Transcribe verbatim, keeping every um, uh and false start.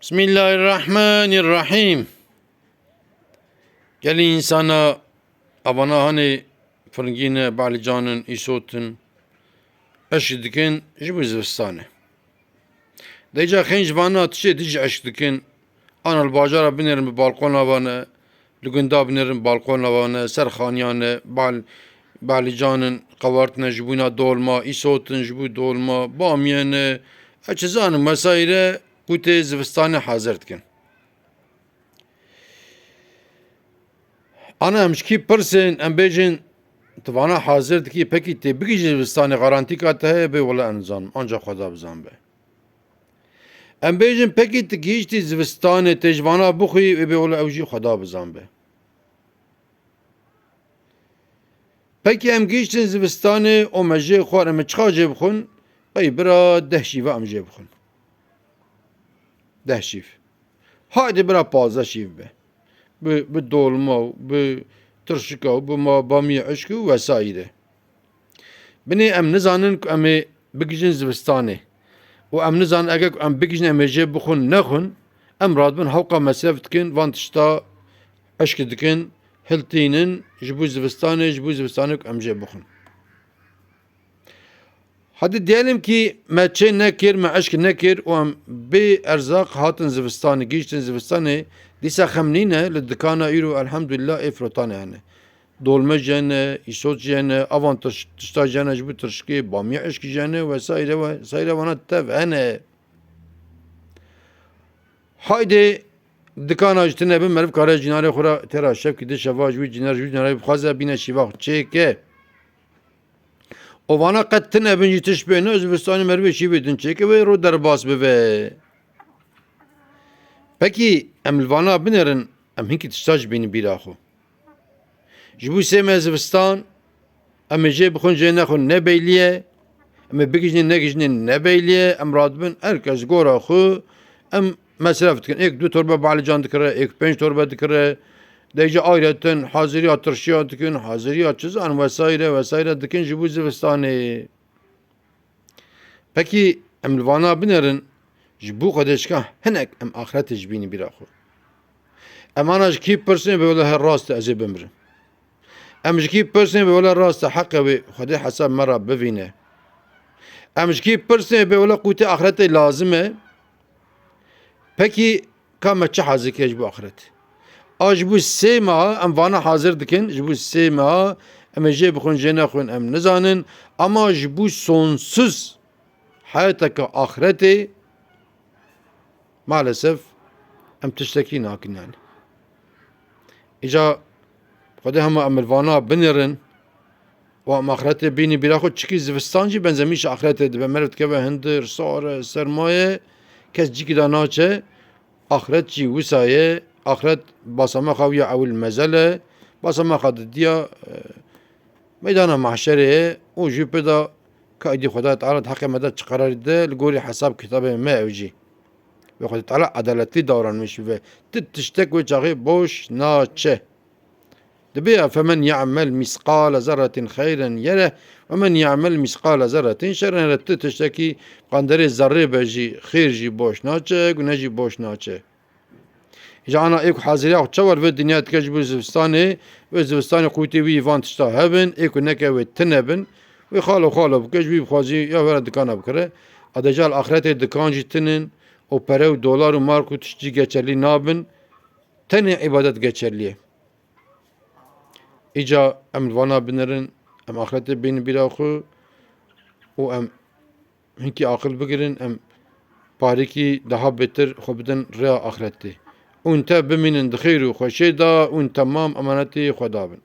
Bismillahirrahmanirrahim. Gelî însana evana hanê firingî ne, balîcan in, îsot in, eşk dikin ji bo zivistanê. Dêca xênc vana tiştê dî jî eşk dikin. Ana li bajara binêrin bi balqona vane, li gunda binêrin balqona vane, ser xaniyan e, bal-, balîcan in, qewartine ji bûna dolma, îsot in ji bo dolma, bamiyê ne, ez çi zanim, wesayîre qûtê zivistanê hazir dikin. Ana em ji kî pirsên, em bêjin, tu vana hazir dikî, pekî tê bigihîjî zivistanê, garantîka te heye? Bê wele ez nizanim, anca Xweda bizanbe. Em bêjin, pekî tu gihîştî zivistanê, tê ji vana bixwî? Wê bê wele ew jî Xweda bizanbe. Pekî em gihîştin zivistanê û me jê xwar, em ê çiqa jê bixwin? Ey bira, deh şîva em jê bixwin. Deh şîv. Haydê bira pazdeh şîv be. Bi, bi dolma û bi tirşika û bi ma-, bamiyê eşk û wesayîre. Binê em nizanin ku em ê bigihîjin zivistanê. Û em nizanin eger ku em bigihîjin em ê jê bixwin nexwin, em radibin hewqa mesref dikin, van tişta eşk dikin, hiltînin ji bo zivistanê, ji bo zivistanê ku em jê bixwin. Hadi diyelim ki me çê nekir, me eşk nekir û em bê erzaq hatin zivistanê, gihîştin zivistanê, dîsa xem nîne, li dikana îro elhamdulillah ê firotanê hene. Dolme jî hene, îsot jî hene, avan tiş-, tişta jî hene ji bo tirşikê, bamiyê eşkî jî hene, wesayîre, wesayîre vana tev hene. Haydê dikana jî tune bin, meriv kare cînarê xwe re têra şevkî di şeva ji wî cînar, ji wî cînarê bixwaze bîne şîva xwe çêke. Û vana qet tune bin jî tişt bê ne, zivistanê merivê şîvê din çêke wê ro derbas bibe. Pekî em li vana binêrin, em hinkî tişta ji bînî bîra xwe. Ji bo sê meh zivistan, em ê jê bixwin, jê nexwin, ne beylî ye. Em ê bigihîjin, negihîjin, ne beylî ye. Em radibin, her kes gora xwe, em mesref dikin. Êk du torbe balîcan dikire, êk pênc torbe dikire. Dê jî ayreten haziriya tirşiya dikin, haziriya çi zanim, wesayîre, wesayîre dikin ji bo zivistanê. Pekî em li vana binêrin, ji bo Xwedê çika hinek em axretê ji bînî bîra xwe. Em ana ji kî pirsin, bê wele her rast e, ez ê bimirim. Em ji kî pirsin, bê wele rast e, heq e, wê Xwedê hesab me re bivîne. Em ji kî pirsin, bê wele qûtê axretê lazim e. Pekî ka me çi hazir kiriye ji bo axiretê? A ji bo sê meha em vana hazir dikin, ji bo sê meha em ê jê bixwin, jê nexwin, em nizanin. Ama ji bo sonsuz heyateke axiretê maalesef em tiştekî nakin yani. Îca Xwedê hema em li vana binêrin û em axretê bînî bîra xwe, çikî zivistan jî benzemîşa axretê dibe. Meriv dikeve hundir, sar e, serma ye, kes cîkî de naçe. Axret jî wisa ye. Axret basamaxa wî ya ewil mezel e. Basamaxa didiya, e, meydana mahşerê ye û jî pê de ka îdî Xwedayê Teala di heqê me de çi qerarî dide, li gorî hesab kitabê me ew jî. Wê Xwedê Teala edaletlî davranmiş bibe. Ti tiştek wê çaxê boş naçe. Dibê ya, "Femen ya'mel misqale zerretin xeyren yereh ve men ya'mel misqale zerretin şerren yereh." Ti tiştekî qanderê zerrê be jî, xêr jî boş naçe, gune jî boş naçe. Îca ana ê ku haziriya xwe çawa li vê dinya dike ji bo zivistanê, wê zivistanê qûtê wî van tişta hebin, ê ku neke wê tune bin, wê xalo xalo bike, ji wî bixwazî ya vera dikana bikire. A deca li axretê dikan jî tinin û pere û dolar û mark û tişt jî geçerlî nabin. Tenê îbadet geçerlî ye. Îca em li vana binêrin, em axretê bînin bîra xwe û em hinkî aqil bigirin, em parîkî daha bêtir xwe bidin rêya axretê. Ûn te bimînin di xêr û xweşê de, ûn temam emanetê Xweda bin.